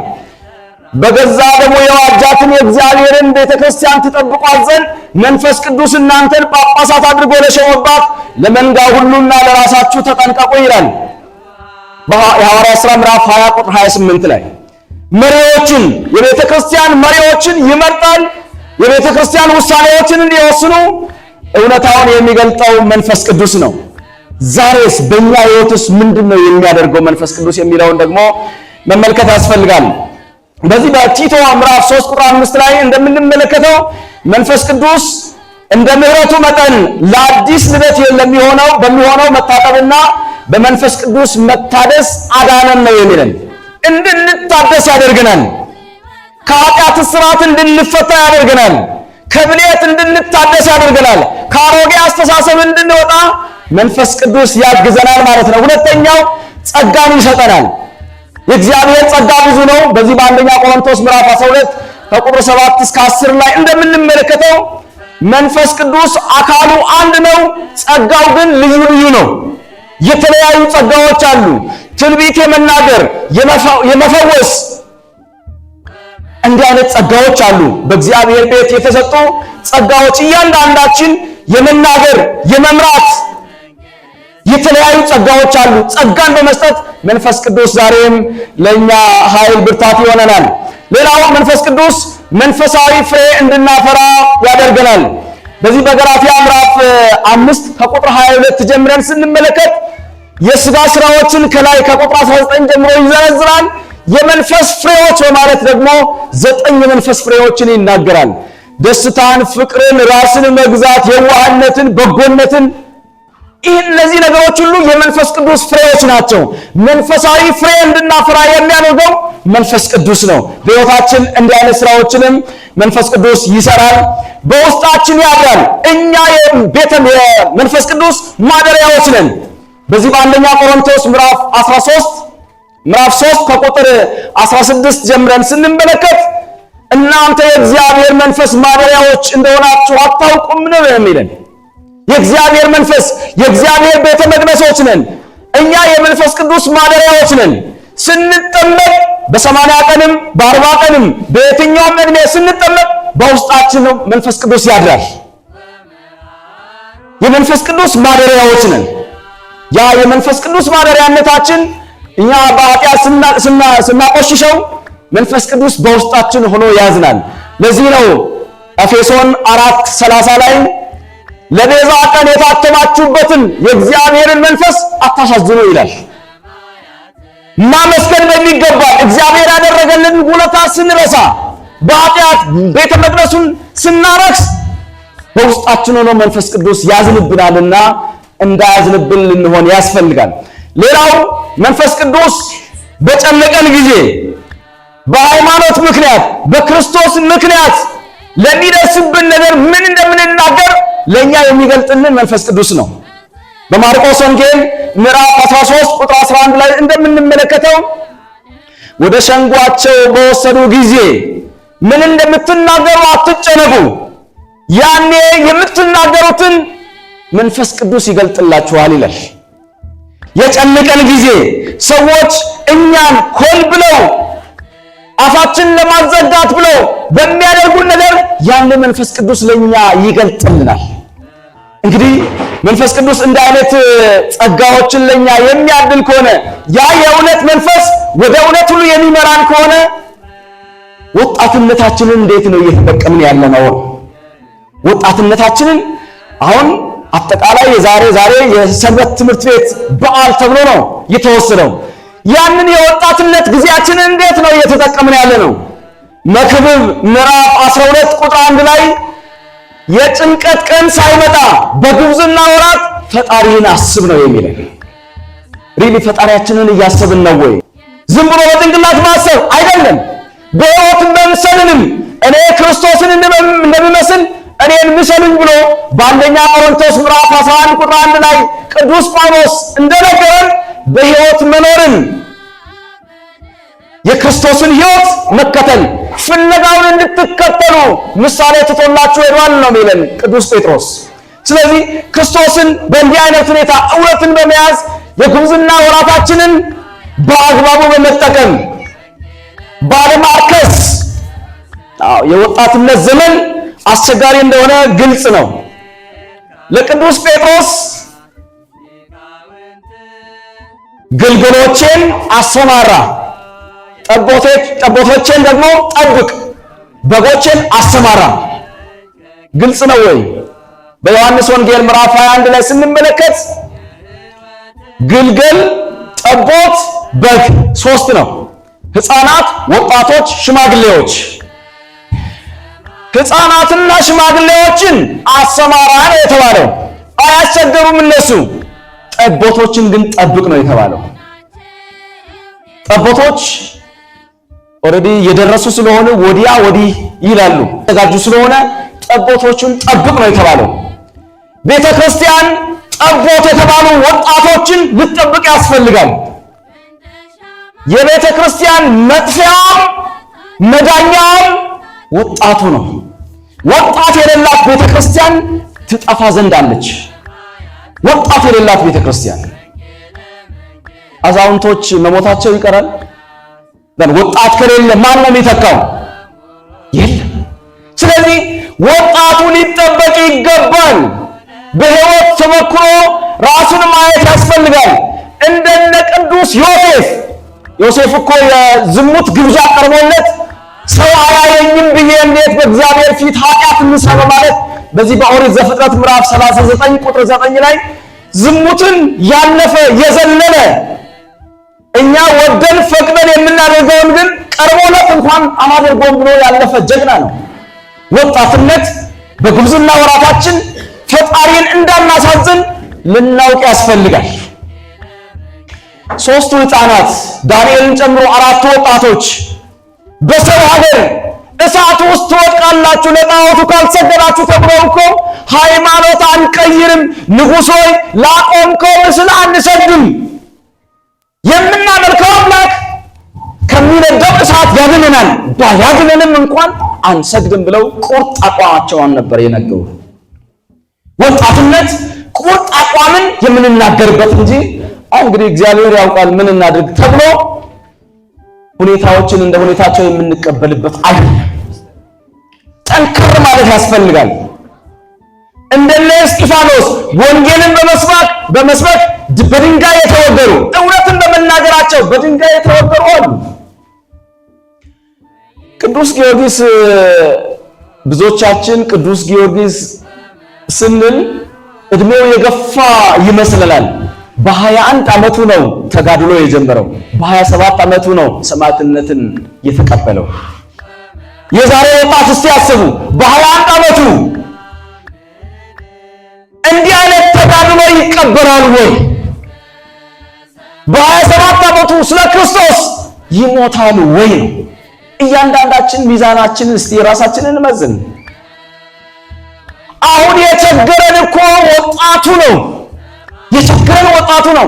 በገዛ ደሙ የዋጃትን የእግዚአብሔርን ቤተ ክርስቲያን ትጠብቋት ዘንድ መንፈስ ቅዱስ እናንተን ጳጳሳት አድርጎ ለሾመባት ለመንጋ ሁሉና ለራሳችሁ ተጠንቀቁ ይላል የሐዋርያት ሥራ ምዕራፍ 20 ቁጥር 28 ላይ። መሪዎችን የቤተ ክርስቲያን መሪዎችን ይመርጣል። የቤተ ክርስቲያን ውሳኔዎችን እንዲወስኑ እውነታውን የሚገልጠው መንፈስ ቅዱስ ነው። ዛሬስ በእኛ ሕይወትስ ምንድን ነው የሚያደርገው መንፈስ ቅዱስ የሚለውን ደግሞ መመልከት ያስፈልጋል። በዚህ በቲቶ ምዕራፍ 3 ቁጥር 5 ላይ እንደምንመለከተው መንፈስ ቅዱስ እንደ ምሕረቱ መጠን ለአዲስ ልደት ለሚሆነው በሚሆነው መታጠብና በመንፈስ ቅዱስ መታደስ አዳነን ነው የሚለን። እንድንታደስ ያደርገናል። ከኃጢአት እስራት እንድንፈታ ያደርገናል። ከብልየት እንድንታደስ ያደርገናል። ከአሮጌ አስተሳሰብ እንድንወጣ መንፈስ ቅዱስ ያግዘናል ማለት ነው። ሁለተኛው ጸጋን ይሰጠናል። የእግዚአብሔር ጸጋ ብዙ ነው። በዚህ በአንደኛ ቆሮንቶስ ምዕራፍ 12 ከቁጥር 7 እስከ 10 ላይ እንደምንመለከተው መንፈስ ቅዱስ አካሉ አንድ ነው፣ ጸጋው ግን ልዩ ልዩ ነው። የተለያዩ ጸጋዎች አሉ። ትንቢት የመናገር፣ የመፈወስ እንዲህ አይነት ጸጋዎች አሉ። በእግዚአብሔር ቤት የተሰጡ ጸጋዎች እያንዳንዳችን የመናገር፣ የመምራት የተለያዩ ጸጋዎች አሉ። ጸጋን በመስጠት መንፈስ ቅዱስ ዛሬም ለኛ ኃይል ብርታት ይሆነናል። ሌላው መንፈስ ቅዱስ መንፈሳዊ ፍሬ እንድናፈራ ያደርገናል። በዚህ በገላትያ ምዕራፍ 5 ከቁጥር 22 ጀምረን ስንመለከት የሥጋ ስራዎችን ከላይ ከቁጥር 19 ጀምሮ ይዘረዝራል። የመንፈስ ፍሬዎች በማለት ደግሞ 9 የመንፈስ ፍሬዎችን ይናገራል። ደስታን፣ ፍቅርን፣ ራስን መግዛት፣ የዋህነትን፣ በጎነትን እነዚህ ነገሮች ሁሉ የመንፈስ ቅዱስ ፍሬዎች ናቸው። መንፈሳዊ ፍሬ እንድናፈራ የሚያደርገው መንፈስ ቅዱስ ነው። በሕይወታችን እንዲህ አይነት ስራዎችንም መንፈስ ቅዱስ ይሰራል፣ በውስጣችን ያድራል። እኛ የቤተ የመንፈስ ቅዱስ ማደሪያዎች ነን። በዚህ በአንደኛ ቆሮንቶስ ምዕራፍ 13 ምዕራፍ 3 ከቁጥር 16 ጀምረን ስንመለከት እናንተ የእግዚአብሔር መንፈስ ማደሪያዎች እንደሆናችሁ አታውቁም ነው የሚለን። የእግዚአብሔር መንፈስ የእግዚአብሔር ቤተ መቅደሶች ነን። እኛ የመንፈስ ቅዱስ ማደሪያዎች ነን። ስንጠመቅ በ80 ቀንም በ40 ቀንም በየትኛውም ዕድሜ ስንጠመቅ በውስጣችን ነው መንፈስ ቅዱስ ያድራል። የመንፈስ ቅዱስ ማደሪያዎች ነን። ያ የመንፈስ ቅዱስ ማደሪያነታችን እኛ በኃጢአት ስናቆሽሸው መንፈስ ቅዱስ በውስጣችን ሆኖ ያዝናል። ለዚህ ነው ኤፌሶን 4:30 ላይ ለቤዛ ቀን የታተማችሁበትን የእግዚአብሔርን መንፈስ አታሳዝኑ ይላል። ማመስገን በሚገባ እግዚአብሔር ያደረገልን ውለታ ስንረሳ፣ በኃጢአት ቤተ መቅደሱን ስናረክስ በውስጣችን ሆኖ መንፈስ ቅዱስ ያዝንብናልና እንዳያዝንብን ልንሆን ያስፈልጋል። ሌላው መንፈስ ቅዱስ በጨነቀን ጊዜ በሃይማኖት ምክንያት በክርስቶስ ምክንያት ለሚደርስብን ነገር ምን እንደምንናገር ለኛ የሚገልጥልን መንፈስ ቅዱስ ነው። በማርቆስ ወንጌል ምዕራፍ 13 ቁጥር 11 ላይ እንደምንመለከተው ወደ ሸንጓቸው በወሰዱ ጊዜ ምን እንደምትናገሩ አትጨነቁ፣ ያኔ የምትናገሩትን መንፈስ ቅዱስ ይገልጥላችኋል ይላል። የጨነቀን ጊዜ ሰዎች እኛን ሆን ብለው አፋችን ለማዘጋት ብለው በሚያደርጉን ነገር ያን መንፈስ ቅዱስ ለኛ ይገልጥልናል። እንግዲህ መንፈስ ቅዱስ እንደ አይነት ጸጋዎችን ለኛ የሚያድል ከሆነ ያ የእውነት መንፈስ ወደ እውነት ሁሉ የሚመራን ከሆነ ወጣትነታችንን እንዴት ነው እየተጠቀምን ያለነው? ወጣትነታችንን አሁን አጠቃላይ የዛሬ ዛሬ የሰንበት ትምህርት ቤት በዓል ተብሎ ነው የተወሰነው። ያንን የወጣትነት ጊዜያችንን እንዴት ነው እየተጠቀምን ያለነው? መክብብ ምዕራፍ 12 ቁጥር 1 ላይ የጭንቀት ቀን ሳይመጣ በጉብዝና ወራት ፈጣሪህን አስብ ነው የሚለን። Really ፈጣሪያችንን እያሰብን ነው ወይ? ዝም ብሎ በጭንቅላት ማሰብ አይደለም። በሕይወት መምሰልንም እኔ ክርስቶስን እንደምመስል እኔን ምሰሉኝ ብሎ በአንደኛ ቆሮንቶስ ምዕራፍ 11 ቁጥር 1 ላይ ቅዱስ ጳውሎስ እንደነገረን በሕይወት መኖርን የክርስቶስን ሕይወት መከተል ፍለጋውን እንድትከተሉ ምሳሌ ትቶላችሁ ሄዷል ነው የሚለን ቅዱስ ጴጥሮስ። ስለዚህ ክርስቶስን በእንዲህ አይነት ሁኔታ እውነትን በመያዝ የጉብዝና ወራታችንን በአግባቡ በመጠቀም ባለማርከስ። አዎ የወጣትነት ዘመን አስቸጋሪ እንደሆነ ግልጽ ነው። ለቅዱስ ጴጥሮስ ግልገሎቼን አሰማራ፣ ጠቦቶቼን ደግሞ ጠብቅ፣ በጎቼን አሰማራ። ግልጽ ነው ወይ? በዮሐንስ ወንጌል ምዕራፍ 21 ላይ ስንመለከት ግልገል፣ ጠቦት፣ በግ ሶስት ነው። ሕፃናት፣ ወጣቶች፣ ሽማግሌዎች። ሕፃናትና ሽማግሌዎችን አሰማራ ነው የተባለው። አያስቸገሩም እነሱ። ጠቦቶችን ግን ጠብቅ ነው የተባለው። ጠቦቶች already የደረሱ ስለሆነ ወዲያ ወዲህ ይላሉ፣ ተዘጋጁ ስለሆነ ጠቦቶችን ጠብቅ ነው የተባለው። ቤተ ክርስቲያን ጠቦት የተባሉ ወጣቶችን ልትጠብቅ ያስፈልጋል። የቤተ ክርስቲያን መጥፊያም መዳኛም ወጣቱ ነው። ወጣት የሌላት ቤተ ክርስቲያን ትጠፋ ዘንድ አለች። ወጣት የሌላት ቤተ ክርስቲያን አዛውንቶች መሞታቸው ይቀራል። ወጣት ከሌለ ማን ነው የሚተካው? የለም። ስለዚህ ወጣቱ ሊጠበቅ ይገባል። በሕይወት ተሞክሮ ራሱን ማየት ያስፈልጋል። እንደነ ቅዱስ ዮሴፍ ዮሴፍ እኮ የዝሙት ግብዣ ቀርቦለት ሰው አያየኝም ብዬ እንዴት በእግዚአብሔር ፊት ኃጢአት እንስራ በማለት በዚህ በኦሪት ዘፍጥረት ምዕራፍ 39 ቁጥር 9 ላይ ዝሙትን ያለፈ የዘለለ እኛ ወደን ፈቅደን የምናደርገውን ግን ቀርቦለት እንኳን አላደርገውም ብሎ ያለፈ ጀግና ነው። ወጣትነት በጉብዝና ወራታችን ፈጣሪን እንዳናሳዝን ልናውቅ ያስፈልጋል። ሶስቱ ሕፃናት ዳንኤልን ጨምሮ አራቱ ወጣቶች በሰው ሀገር እሳት ውስጥ ትወድቃላችሁ ለጣዖቱ ካልሰገዳችሁ ተብለው እኮ ሃይማኖት አንቀይርም፣ ንጉሥ ሆይ ላቆምከው ምስል አንሰግድም፣ የምናመልከው አምላክ ከሚነደው እሳት ያድነናል፣ ባያድነንም እንኳን አንሰግድም ብለው ቁርጥ አቋማቸውን ነበር የነገሩ። ወጣትነት ቁርጥ አቋምን የምንናገርበት እንጂ አሁን እንግዲህ እግዚአብሔር ያውቃል ምን እናድርግ ተብሎ ሁኔታዎችን እንደ ሁኔታቸው የምንቀበልበት አይደለም። ጠንከር ማለት ያስፈልጋል። እንደነ እስጢፋኖስ ወንጌልን በመስበክ በድንጋይ የተወገሩ፣ እውነትን በመናገራቸው በድንጋይ የተወገሩ አሉ። ቅዱስ ጊዮርጊስ ብዙዎቻችን ቅዱስ ጊዮርጊስ ስንል እድሜው የገፋ ይመስለናል። በ21 ዓመቱ ነው ተጋድሎ የጀመረው። በ27 ዓመቱ ነው ሰማዕትነትን የተቀበለው። የዛሬ ወጣት እስቲ ያስቡ። በ21 ዓመቱ እንዲህ አይነት ተጋድሎ ይቀበላል ወይ? በ27 ዓመቱ ስለ ክርስቶስ ይሞታል ወይ ነው። እያንዳንዳችን ሚዛናችንን እስቲ ራሳችንን እንመዝን። አሁን የቸገረን እኮ ወጣቱ ነው። የቸገረን ወጣቱ ነው።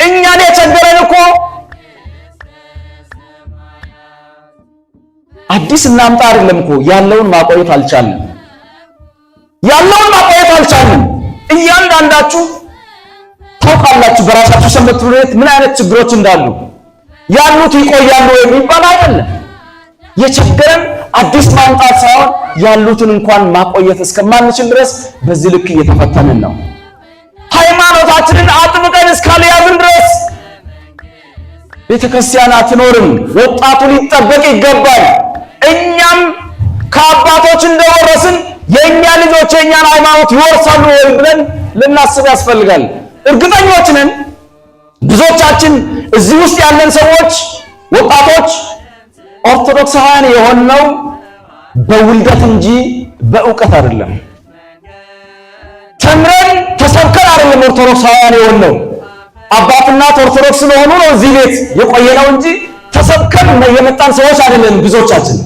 እኛን የቸገረን እኮ አዲስ እናምጣ አይደለም እኮ ያለውን ማቆየት አልቻልንም። ያለውን ማቆየት አልቻልንም። እያንዳንዳችሁ ታውቃላችሁ በራሳችሁ ሰንበት ትምህርት ቤት ምን አይነት ችግሮች እንዳሉ። ያሉት ይቆያሉ የሚባል አይደለም። የቸገረን አዲስ ማምጣት ሳይሆን ያሉትን እንኳን ማቆየት እስከማንችል ድረስ በዚህ ልክ እየተፈተንን ነው። ሃይማኖታችንን አጥብቀን እስካልያዝን ድረስ ቤተክርስቲያን አትኖርም። ወጣቱ ሊጠበቅ ይገባል። እኛም ከአባቶች እንደወረስን የእኛ ልጆች የእኛን ሃይማኖት ይወርሳሉ ወይ ብለን ልናስብ ያስፈልጋል። እርግጠኞች ነን ብዙዎቻችን እዚህ ውስጥ ያለን ሰዎች ወጣቶች ኦርቶዶክሳውያን የሆነው በውልደት እንጂ በእውቀት አይደለም። ተምረን ተሰብከን አይደለም ኦርቶዶክሳውያን የሆነው። አባት እናት ኦርቶዶክስ ስለሆኑ ነው እዚህ ቤት የቆየነው እንጂ ተሰብከን የመጣን ሰዎች አይደለም ብዙዎቻችን።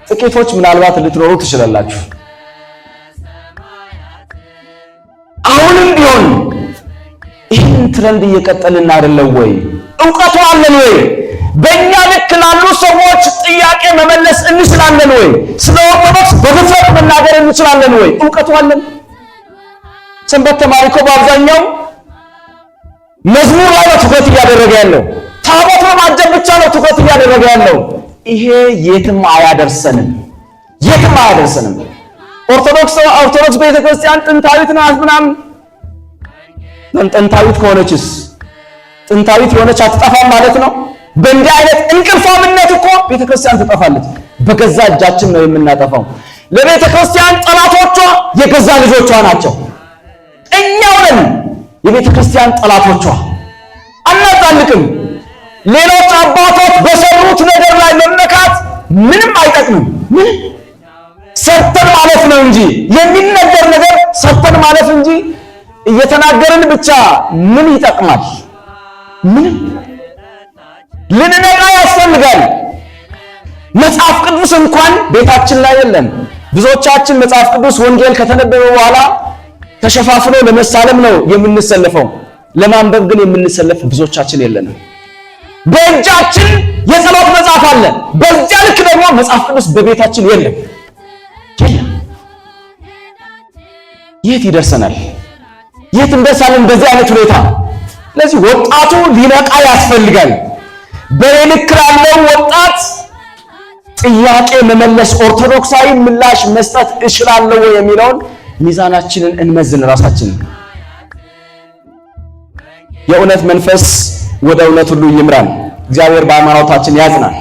ጥቂቶች ምናልባት ልትኖሩ ትችላላችሁ። አሁንም ቢሆን ይህን trend እየቀጠልን አይደለም ወይ? እውቀቱ አለን ወይ? በእኛ ልክ ላሉ ሰዎች ጥያቄ መመለስ እንችላለን ወይ? ስለ ኦርቶዶክስ በድፍረት መናገር እንችላለን ወይ? እውቀቱ አለን? ሰንበት ተማሪ እኮ በአብዛኛው መዝሙር ላይ ነው ትኩረት እያደረገ ያለው። ታቦት በማጀብ ብቻ ነው ትኩረት እያደረገ ያለው። ይሄ የትም አያደርሰንም፣ የትም አያደርሰንም። ኦርቶዶክስ ቤተክርስቲያን ጥንታዊት ናት ምናምን። ጥንታዊት ከሆነችስ ጥንታዊት የሆነች አትጠፋም ማለት ነው። በእንዲህ አይነት እንቅልፋምነት እኮ ቤተክርስቲያን ትጠፋለች። በገዛ እጃችን ነው የምናጠፋው። ለቤተክርስቲያን ጠላቶቿ የገዛ ልጆቿ ናቸው። እኛው ነን የቤተክርስቲያን ጠላቶቿ። አናጣልቅም። ሌሎች አባቶች በሰሩት ነገር አይጠቅምም። ምን ሰርተን ማለፍ ነው እንጂ የሚነገር ነገር ሰርተን ማለፍ እንጂ እየተናገርን ብቻ ምን ይጠቅማል? ምንም። ልንነቃ ያስፈልጋል። መጽሐፍ ቅዱስ እንኳን ቤታችን ላይ የለም። ብዙዎቻችን መጽሐፍ ቅዱስ ወንጌል ከተነበበ በኋላ ተሸፋፍኖ ለመሳለም ነው የምንሰለፈው። ለማንበብ ግን የምንሰለፍ ብዙዎቻችን የለንም። በእጃችን የጸሎት መጽሐፍ አለ። በዚያ ልክ ደግሞ መጽሐፍ ቅዱስ በቤታችን የለም የለም። የት ይደርሰናል? የት እንደርሳለን በዚህ አይነት ሁኔታ? ስለዚህ ወጣቱ ሊነቃ ያስፈልጋል። በኔ ልክ ላለው ወጣት ጥያቄ መመለስ፣ ኦርቶዶክሳዊ ምላሽ መስጠት እችላለሁ ወይ የሚለውን ሚዛናችንን እንመዝን ራሳችንን። የእውነት መንፈስ ወደ እውነት ሁሉ ይምራን። እግዚአብሔር በሃይማኖታችን ያጽናን።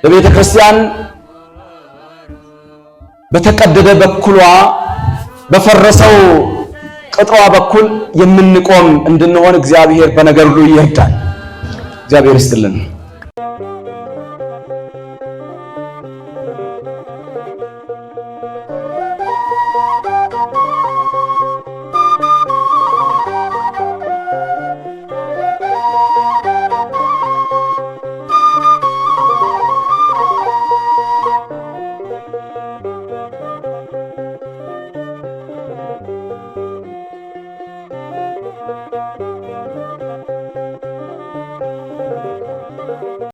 በቤተ ክርስቲያን በተቀደደ በኩሏ በፈረሰው ቅጥሯ በኩል የምንቆም እንድንሆን እግዚአብሔር በነገር ሁሉ ይርዳን። እግዚአብሔር ይስጥልን።